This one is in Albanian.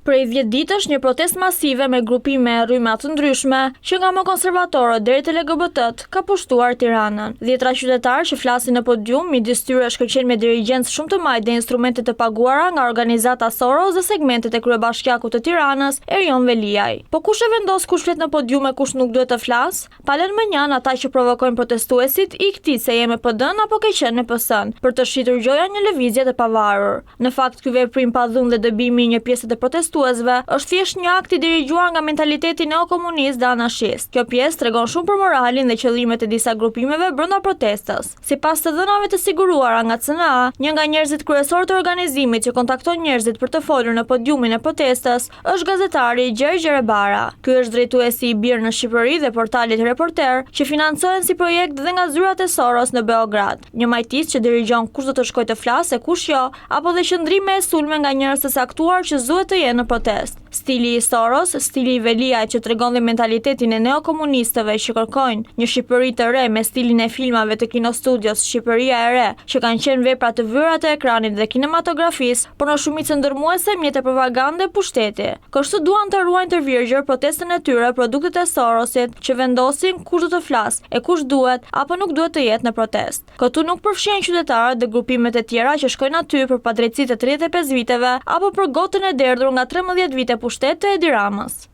Prej 10 ditësh një protestë masive me grupime e rryma të ndryshme, që nga më konservatorët deri te LGBT-t, ka pushtuar Tiranën. Dhjetra qytetarë që flasin në podium, midis tyre shkëlqejnë me dirigjencë shumë të majtë dhe instrumente të paguara nga organizata Soros dhe segmentet e kryebashkiakut të Tiranës, Erion Veliaj. Po kush e vendos kush flet në podium e kush nuk duhet të flasë? Pa lënë mënjanë ata që provokojnë protestuesit, ik ti se je me PD-në apo ke qenë me PS-në, për të shitur gjoja një lëvizje të pavarur. Në fakt, ky veprim pa dhunë dhe dëbimi i një pjese të protestuesve është thjesht një akt i dirigjuar nga mentaliteti neokomunist dhe anarshist. Kjo pjesë tregon shumë për moralin dhe qëllimet e disa grupimeve brenda protestës. Sipas të dhënave të siguruara nga CNA, një nga njerëzit kryesorë të organizimit që kontakton njerëzit për të folur në podiumin e protestës është gazetari Gjergj Erebara. Ky është drejtuesi i BIRN në Shqipëri dhe portalit Reporter, që financohen si projekt dhe nga zyrat e Soros në Beograd. Një majtist që dirigjon kush do të shkojë të flasë e kush jo, apo dhe qëndrime e sulme nga njerëz të caktuar që s'duhet të jenë në protestë. Stili i Soros, stili i Veliajt që tregon dhe mentalitetin e neokomunistëve që kërkojnë një Shqipëri të re me stilin e filmave të Kinostudios Shqipëria e Re, që kanë qenë vepra të vyera të ekranit dhe kinematografisë, por në shumicën dërrmuese mjete propagande pushteti. Kështu duan të ruajnë të virgjër protestën e tyre produktet e Sorosit që vendosin kush do të flasë e kush duhet apo nuk duhet të jetë në protestë. Këtu nuk përfshihen qytetarët dhe grupimet e tjera që shkojnë aty për padrejtësitë e 35 viteve apo për gotën e derdhur nga 13 vite pushtet të Edi Ramës.